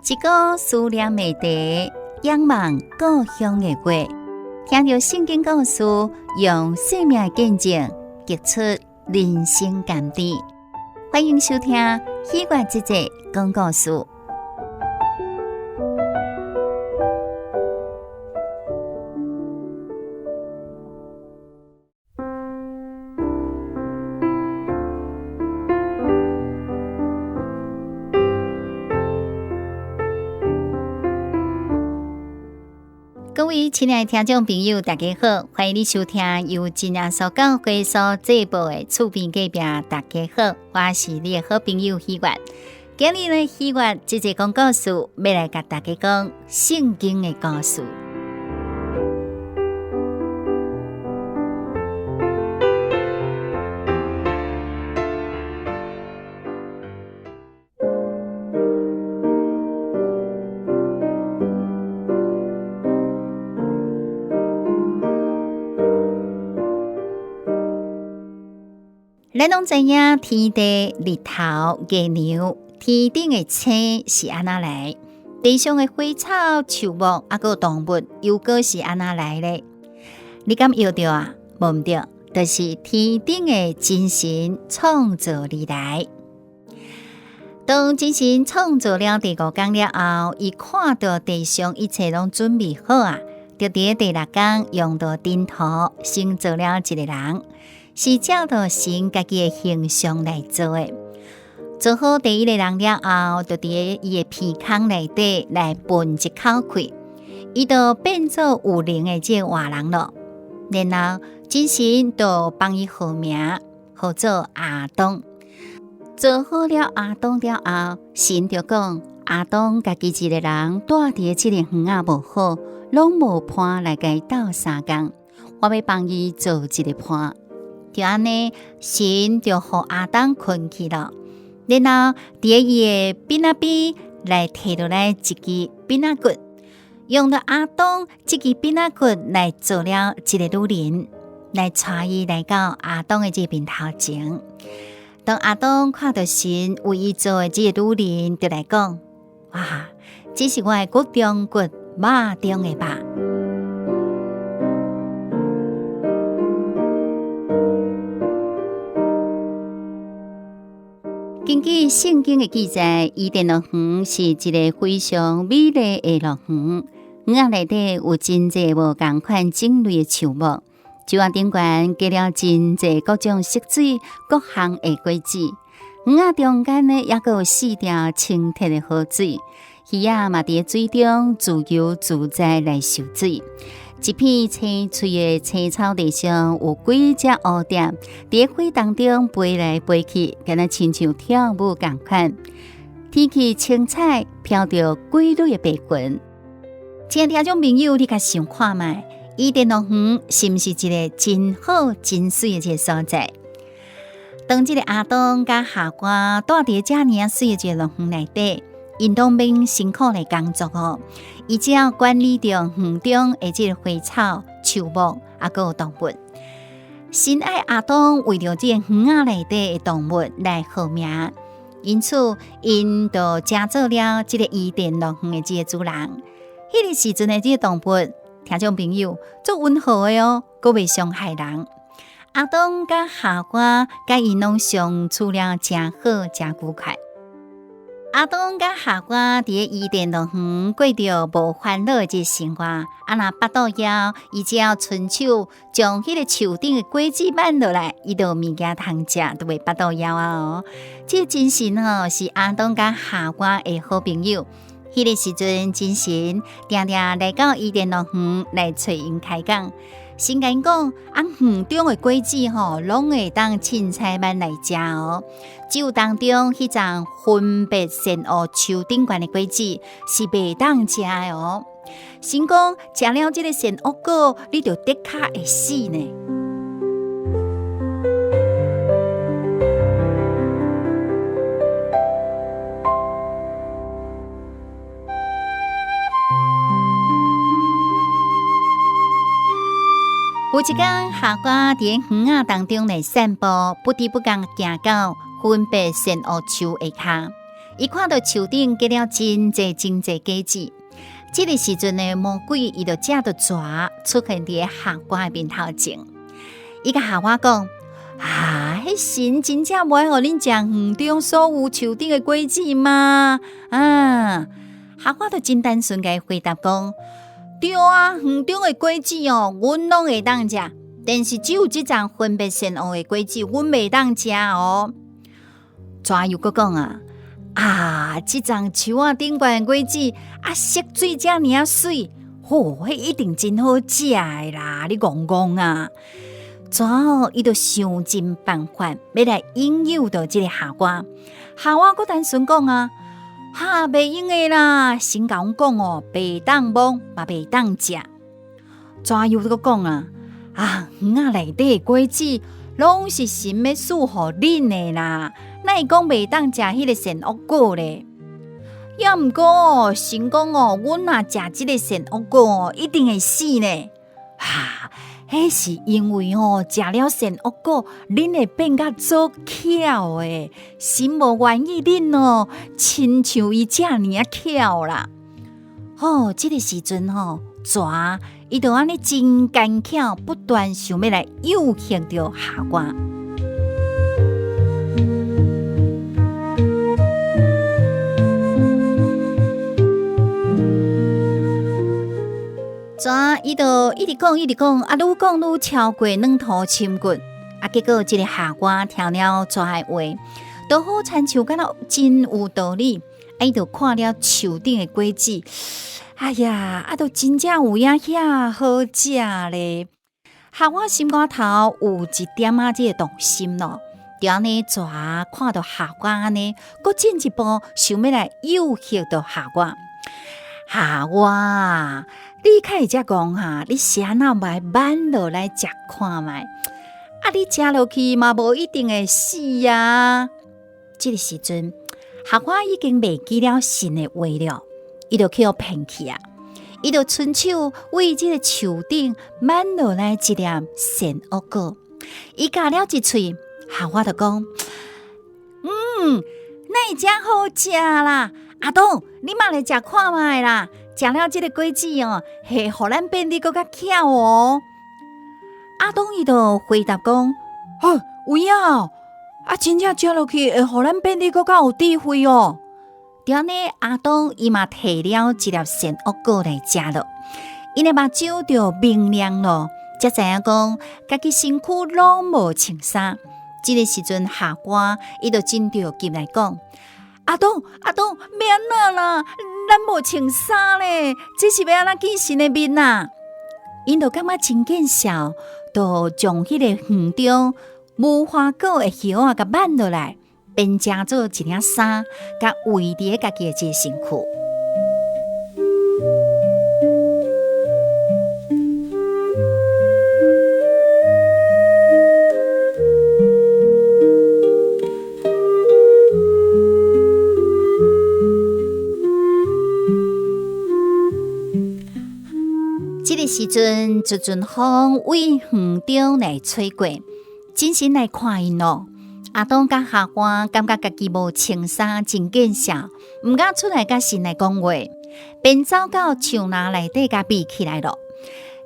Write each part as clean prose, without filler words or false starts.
一個思念的茶，仰望故鄉的月，聽著聖經故事，用生命的見證，結出人生甘甜。歡迎收聽《喜悅姐姐講故事》。各位親愛的聽眾朋友，大家好，歡迎你收聽由真耶穌教會所製播的厝邊隔壁。大家好，我是你的好朋友喜悅。今日呢，喜悅姐姐講故事，欲來共大家講聖經的故事。咱攏知影天地、日頭、月娘、天頂的星是按怎來？地上的花草、樹木，猶閣有動物，又閣是按怎來咧？你敢搖著啊？無毋對，就是天頂的真神創造而來。當真神創造了第五工了後，伊看著地上一切攏準備好啊，就佇第六工用著塵土先造了一个人，是照著神家己的形象來做的。做好第一个人了後，就佇伊的鼻孔內底來噴一口氣，伊就變做有靈的這个活人囉。然後真神就幫伊號名，號做亞當。做好了亞當了後，神就講：亞當家己一个人蹛佇這个園仔無好，攏無伴來共伊鬥相共。我欲幫伊做一个伴。就按呢，神就予亞當睏去了。然後佇伊的邊仔邊來提落來一支邊仔骨，用著亞當這支邊仔骨來做了一个女人，來帶伊來到亞當的這个面頭前。當亞當看著神為伊做的這个女人，就來講：哇，這是我的骨中骨，肉中的肉。根據聖經的記載，伊甸樂園是一个非常美麗的樂園，園仔內底有真濟無仝款種類的樹木。樹仔頂懸結了真濟各種色水、各項的果子。園仔中間呢，猶閣有四條清澈的河水，魚仔嘛佇水中自由自在來泅水。一片青翠的青草地上，有幾隻蝴蝶佇花當中飛來飛去，敢若親像跳舞仝款。天氣清彩，飄著幾縷的白雲。親愛聽眾朋友，你較想看覓？伊甸樂園是毋是一个真好、真媠的一个所在？當這个亞當佮夏娃蹛佇遮爾仔媠的這个樂園內底，𪜶攏免辛苦來工作哦，伊只要管理著園中的這个花草、樹木，猶閣有動物。神愛亞當為著這个園仔內底的動物來號名，因此𪜶就成做了這个伊甸樂園的這个主人。彼个時陣的這个動物，聽眾朋友，足溫和的哦，閣袂傷害人。亞當佮夏娃佮𪜶攏相處了誠好，誠愉快。亞當佮夏娃佇咧伊甸樂園過著無煩惱的這個生活。啊，若腹肚枵，伊只要伸手將彼個樹頂的果子挽落來，伊就有物件通食，就袂腹肚枵啊哦。這個真神吼是亞當佮夏娃的好朋友。彼个時陣，真神定定來到伊甸樂園來揣𪜶開講。神共𪜶講，啊，園中的果子吼，攏會當凊彩挽來食哦。只有當中彼叢分別善惡樹頂懸的果子是袂當食的哦。神講，食了這个善惡果，你就的確會死呢。有一工，夏娃佇園仔當中來散步，不知不覺行到分別善惡樹下跤，伊看到樹頂結了真濟真濟果子。這個時陣呢，魔鬼伊就藉著蛇出現佇夏娃的面頭前。伊共夏娃講：啊，彼神真正無愛予恁食園中所有樹頂的果子嗎？啊，夏娃就真單純共伊回答講：對啊，園中的果子哦，阮攏會當食，但是只有這叢分別善惡的果子，阮袂當食哦。蛇又閣講啊。啊！這叢樹仔頂懸的果子啊，色水遮爾仔媠，吼，彼一定真好食的啦！你戇戇啊！蛇哦，伊就想盡辦法欲來引誘著這个夏娃。夏娃閣單純講啊，哈，袂用的啦！神共阮講哦，袂當摸，嘛袂當食。蛇又閣講啊，啊，園仔內底的果子攏是神欲賜予恁的啦，哪會講袂當食彼个善惡果咧？抑毋過哦，神講哦，阮若食這个善惡果哦，一定會死呢。哈，彼是因為哦，食了善惡果，恁會變甲足巧的，神無願意恁哦，親像伊遮爾仔巧啦。吼，這个時陣吼，蛇伊就按呢真奸巧，不斷想欲來誘惑著夏娃。蛇伊就一直講，一直講，啊，愈講愈超過軟土深骨，啊，結果這个夏娃聽了蛇的話，都好親像敢若真有道理。啊，伊就看了樹頂的果子，哎呀，啊，都真正有影遐好食咧。夏娃心肝頭有一點仔這个動心咯，就按呢蛇看著夏娃按呢，閣進一步想欲來誘惑著夏娃。夏娃，你較會遮戇哈？你是按怎無愛挽落來食看覓？啊，你食落去嘛，無一定會死啊！這个時陣，夏娃已經袂記了神的話了，伊就去予騙去啊！伊就伸手為這个樹頂挽落來一粒善惡果，伊咬了一喙，夏娃就講：嗯，哪會遮好食啦？阿東，你嘛來食看覓啦！食了這个果子哦，會予咱變得閣較巧哦。阿東伊就回答講：呵，有影哦，啊，真正食落去會予咱變得閣較有智慧哦。就按呢，阿東伊嘛提了一粒善惡果來食了，𪜶的目睭就明亮咯，才知影講家己身軀攏無穿衫。這个時陣，夏娃伊就真著急來講：阿東，阿東，欲按怎啦？咱無穿衫咧，這是欲按怎見神的面啊？𪜶就感覺真見笑，就將彼個園中無花果的葉仔共挽落來，編織做一領衫，共圍佇家己的這个身軀。這个時陣，一陣風為園中來吹過，真神來看𪜶咯。亞當佮夏娃感覺家己無穿衫，真見笑，毋敢出來佮神來講話，便走到樹林內底共避起來咯。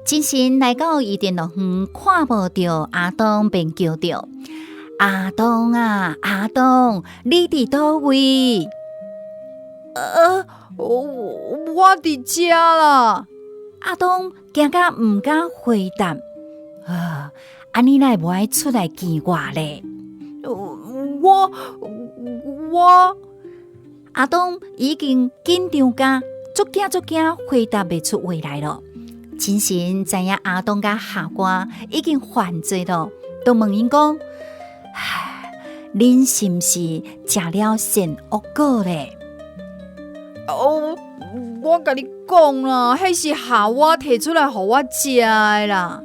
真神來到伊甸樂園，看無著亞當，便叫著亞當啊，亞當，你佇佗位？我佇遮啦。亞當驚甲毋敢回答。啊，按呢哪會無愛出來見我咧？我亞當已經緊張甲足驚足驚，回答袂出話來咯。真神知影亞當佮夏娃已經犯罪咯，就問𪜶講：唉，恁是毋是食了善惡果咧？哦，我共你講啦，彼是夏娃提出來予我食的啦。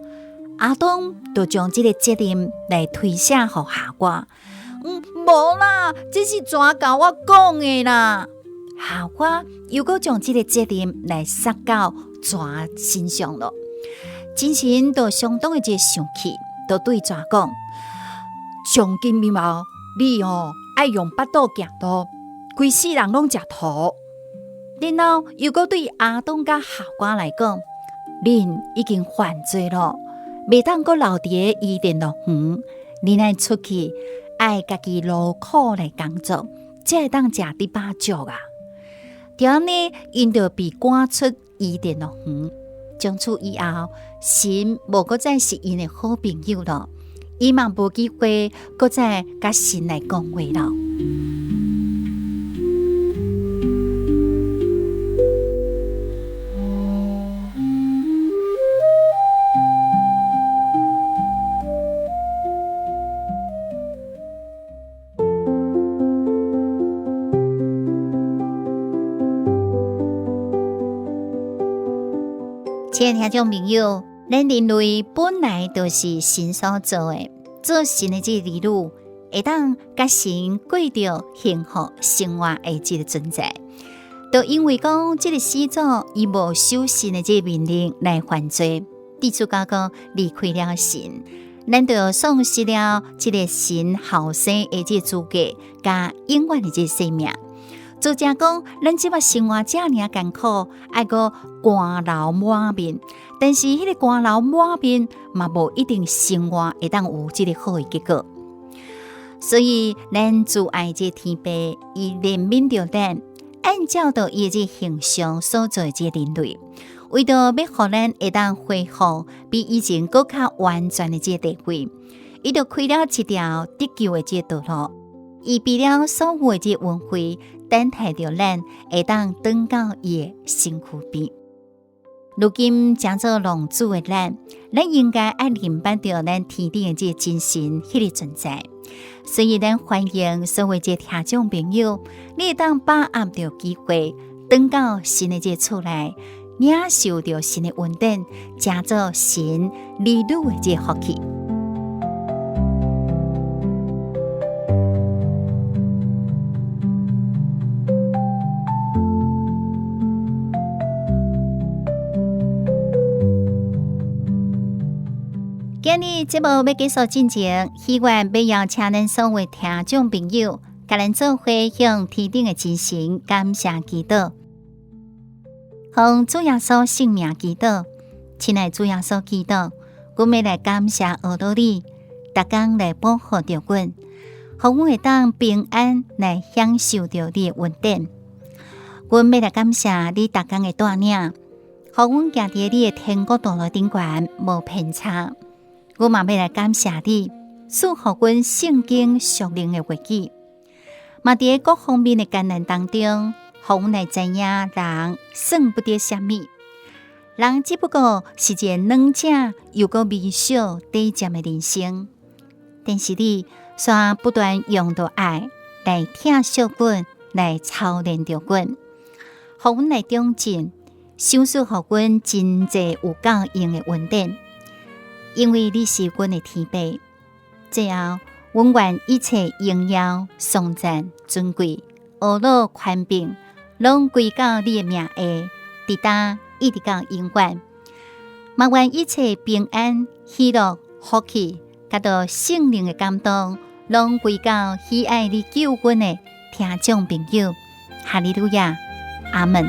亞當就將這个責任來推卸予夏娃。無啦，這是蛇共我講的啦。夏娃又閣將這个責任來撒到蛇身上咯。真神就相當的這个生氣，就對蛇講：從今以後，你哦愛用腹肚行路，規世人攏食塗。然後又閣對亞當佮夏娃來講，恁已經犯罪咯，袂當閣留佇个伊甸樂園，恁愛出去，愛家己勞苦來工作，才會當食得飽足啊！就按呢，𪜶就被趕出伊甸樂園。從此以後，神無閣再是𪜶的好朋友咯，伊嘛無機會閣再佮神來講話咯。親愛的聽眾朋友，咱人類本來就是神所造的，做神的這個兒女，會當佮神過著幸福生活的這個存在。就因為講這個始祖伊無守神的這個命令來犯罪，致使到講離開了神，咱就喪失了這個神後生的這個資格，佮永遠的這個生命。作者講，咱這擺生活遮爾艱苦，愛閣汗流滿面，但是彼個汗流滿面嘛，無一定生活會當有這個好的結果。所以，咱慈愛這天父，伊憐憫著咱，按照著伊的這形象所造的這人類，為著欲予咱會當恢復比以前閣較完全的這地位，伊就開了一條得救的這道路，預備了所有的這恩惠。等待著咱會當轉到伊的身軀邊。如今成做浪子的咱，咱應該愛認捌著咱天頂的這個真神彼個存在。所以，咱歡迎所有這聽眾朋友，你會當把握著機會，轉到神的這個厝內，領受著神的恩典，成做神兒女的這個福氣。今日節目欲結束進前，希望欲邀請咱所有聽眾朋友，共咱做伙向天頂的真神感謝祈禱，奉主耶穌聖名祈禱，親愛主耶穌基督，阮欲來感謝阿羅你，逐工來保護著阮，予阮會當平安來享受著你的恩典。阮欲來感謝你逐工的帶領，予阮行佇你的天國道路頂懸無偏差。阮嘛欲來感謝你，賜予阮聖經屬靈的話語，嘛佇各方面的艱難當中，予阮來知影人算不得啥物，人只不過是一個軟正又閣微小短暫的人生。但是你煞不斷用著愛來疼惜阮，來操練著阮，予阮來長進，賞賜予阮真濟有夠用的恩典。因為你是阮的天父，最後，阮願一切榮耀、頌讚、尊貴、呵咾、權柄，攏歸到你的名下，直到一直到永遠。嘛願一切平安、喜樂、福氣，佮著聖靈的感動，攏歸到喜愛你救阮的聽眾朋友。哈利路亞，阿門。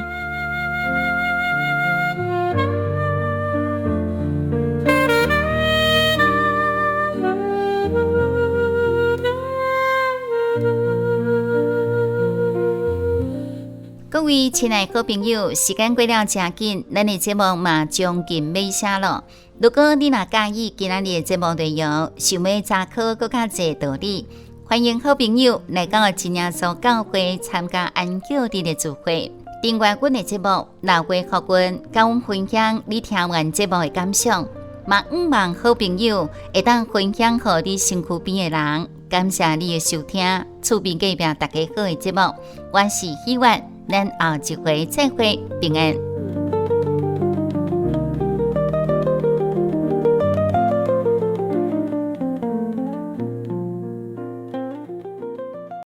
各位親愛好朋友，時間過了誠緊，咱的節目嘛將近尾聲囉。如果你若佮意今仔日的節目內容，想欲查考閣較濟道理，歡迎好朋友來到真耶穌教會參加安息日的聚會，訂閱阮的節目，留話予阮，佮阮分享你聽完節目的感想，嘛向望好朋友會當分享予你身軀邊的人。感謝你的收聽，厝邊隔壁大家好的節目，我是希月，咱後一回再會，平安。